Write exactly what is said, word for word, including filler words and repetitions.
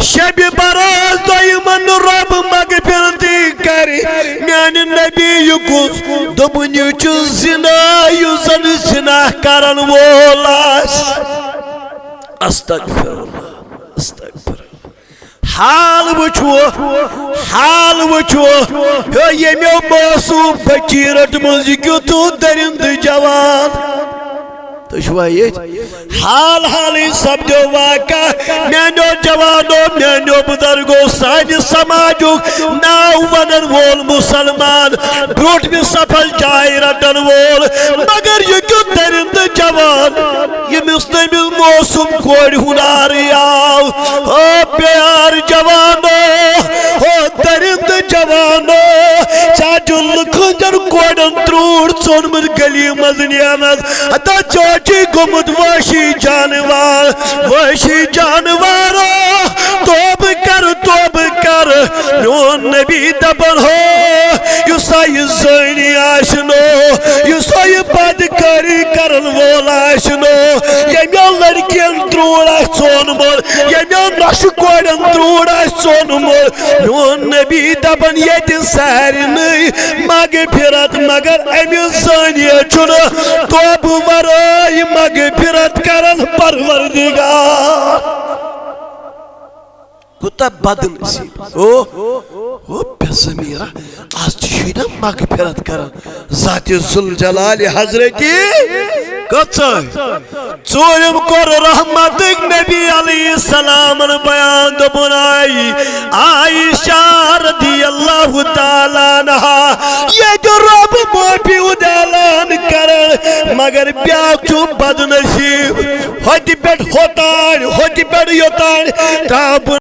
شبِ برات دۄہ یِمن رۄب مغفرتٕے کرِ۔ میانہِ نبی یہِ کُس؟ دوٚپُن، یہِ چھُ زِنا، یُس زن زِنا کرن وول آسہِ۔ استغفر اللہ، استغفر اللہ۔ حال وٕچھو، حال وٕچھو، ہے، ییٚمیو معصوم بچی رٔٹمٕژ یہِ کیُتھ درندٕ جوان۔ تُہۍ چھِوا ییٚتہِ؟ حال حالٕے سپدیو واقعہ۔ میانیو جوانو، میانیو بزرگو، سانہِ سماجُک ناو ونن وول مسلمان، برونٹھ مےٚ صفس جاے رٹن وول، مگر یہِ کیُتھ درندٕ جوان، ییٚمِس تٔمِس موسم کورِ ہُنٛد آرٕے آو۔ او پیار جوانو، او درندٕ جوانو، ژےٚ چھُ لُکن ہٕنٛدٮ۪ن کورٮ۪ن ترٛوٗٹھ ژھونمُت گلی منٛز نیرنس۔ ہتا ژےٚ چھُے گوٚمُت وحشی جانوار، وحشی جانوارو، توبہٕ کر، توبہٕ کر۔ میون نبی دپان ہو، یُس سا یہِ زٲنی آسہِ نو، یُس سا یہِ بدکٲری کرن وول آسہِ نو، ییٚمۍ یِمو لڑکین ترٛوڑ آسہِ ژھونمُت، ییٚمۍ یِمو نۄشہِ کورٮ۪ن ترٛوڑ آسہِ ژھونمُت۔ میون نبی دپان ییٚتہِ سارنٕے مغفرت، مگر أمِس زٲنِیَس چھُنہٕ توبہٕ ورٲے مغفرت کران پروردگار۔ کوٗتاہ بدنصیب۔ او، او بے ضمیرا، از تہِ چھُے نا مغفرت کران ذات ذوالجلال حضرت۔ کٔژ؟ ژوٗرِم کوٚر رحمتٕکۍ نبی علیہ السلامن بیان، دوٚپُن، آے عائشہ رضی اللہ تعالیٰ عنہا، ییٚتہِ رۄب معٲفی ہُنٛد اعلان کران، مگر بیٛاکھ چھُ بدنصیب۔ ہوٚتہِ پٮ۪ٹھ ہوٚتانۍ، ہوٚتہِ پٮ۪ٹھ یوٚتانۍ، ترٛاو بہٕ